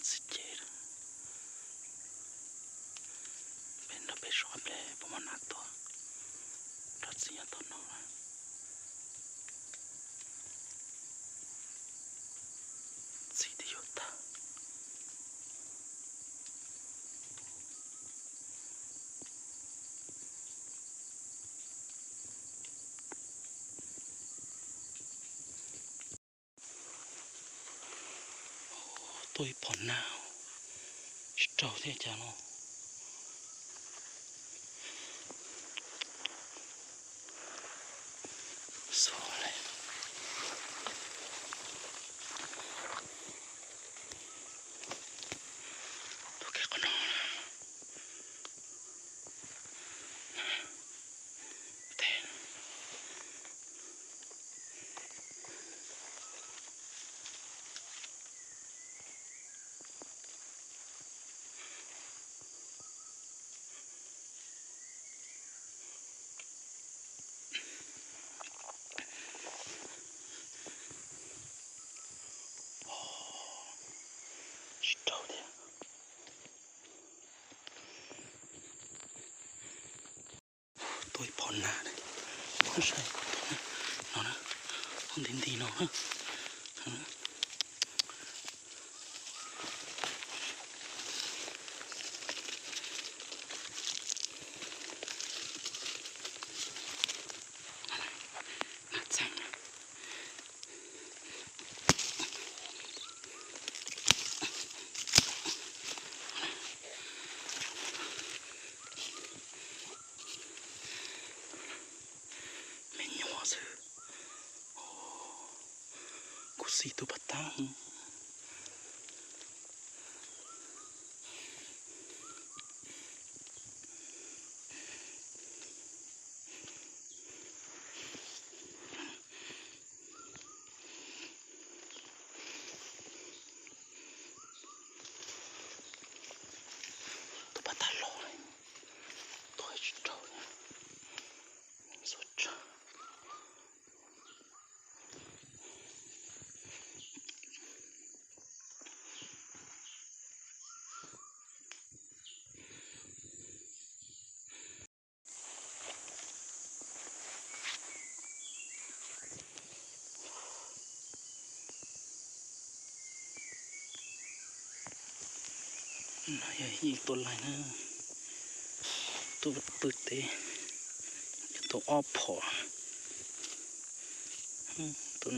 Txiv ces peb nrog peb sua ple puas muaj nas tuaj nrog txiv nyob tod no. Txiv twb yuav tag. Tuaj ib phom nag tsis raug thiab cas los. Xua li. Tuaj kiag qhov no. Tsis raug thiab. Tuaj ib phom nag, saib no, nti nti no. Nag txeeg. Me nyuam xwb. Kuv xim tus pas tag. Tus pas tag los, tuaj tsis raug li. Xuas tsawg. No yog ib tug laig na, tuaj pw teb, tuaj ob phom, tus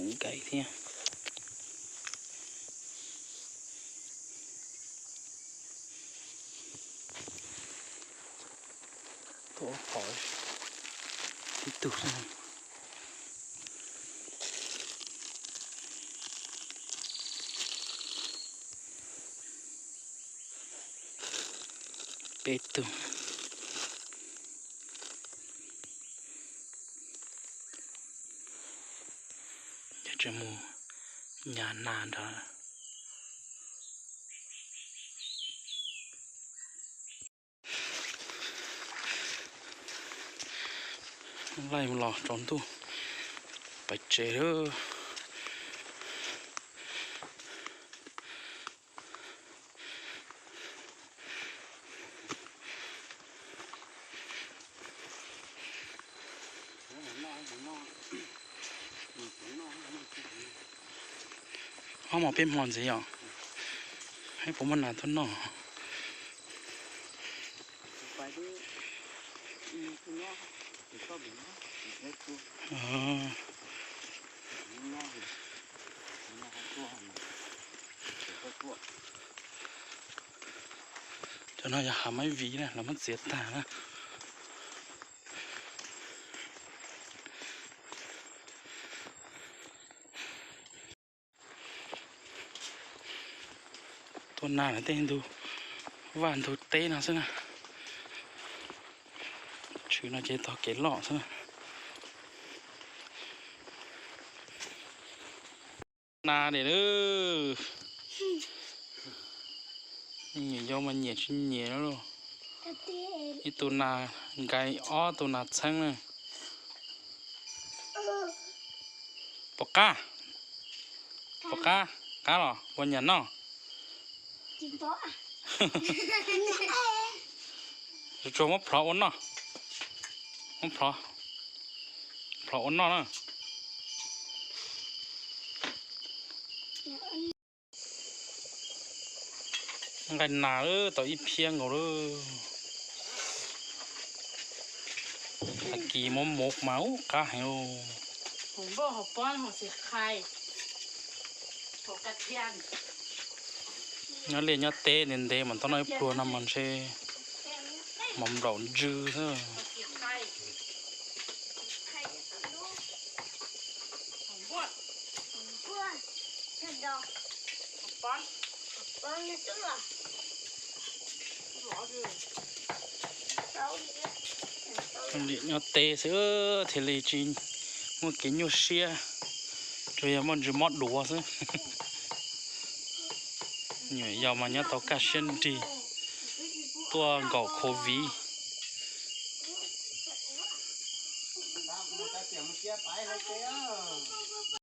nkaim thiab. Tuaj ob phom, tib tug xwb. Peb tug. Ces tseem mus nyas nas nrad. Laij los tsaus ntuj pais tsev lawm. Ob hmos peb hmo ntxiv yom, saib puas muaj nas tuaj noj. Cov no yog hav maib viv na, lawv muab txiav tag na. Tuaj nas lawv tej ntug vaj ntug teb no xwb na. Tshwm no ces tog kev loj xwb na. Nas diam lawm. Nyiam yau mas nyiam tsis nyiam lauj. Ib tug nas nkais ob tug nas txheeb na. Puas qab? Puas qab? Qab los ua nyam noj. Tsuas muab plhov ua noj. Muab plhov, plhov ua noj na. Nqaij nas lawm, tau ib phiab nkaus lawm. Tag kis muab mov mas ub qab heev. Nyob liaj nyob teb ntev ntev mas tau noj ib pluag no mas ntshe mov nplaum ntsws xwb. Nyob teb xwb thiaj li tsis muaj kev nyuaj siab, tsuas yog muaj ntsws mob duav xwb. Nyuam yaus mas nyob tau kaj siab nrig tuaj nkaum COVID.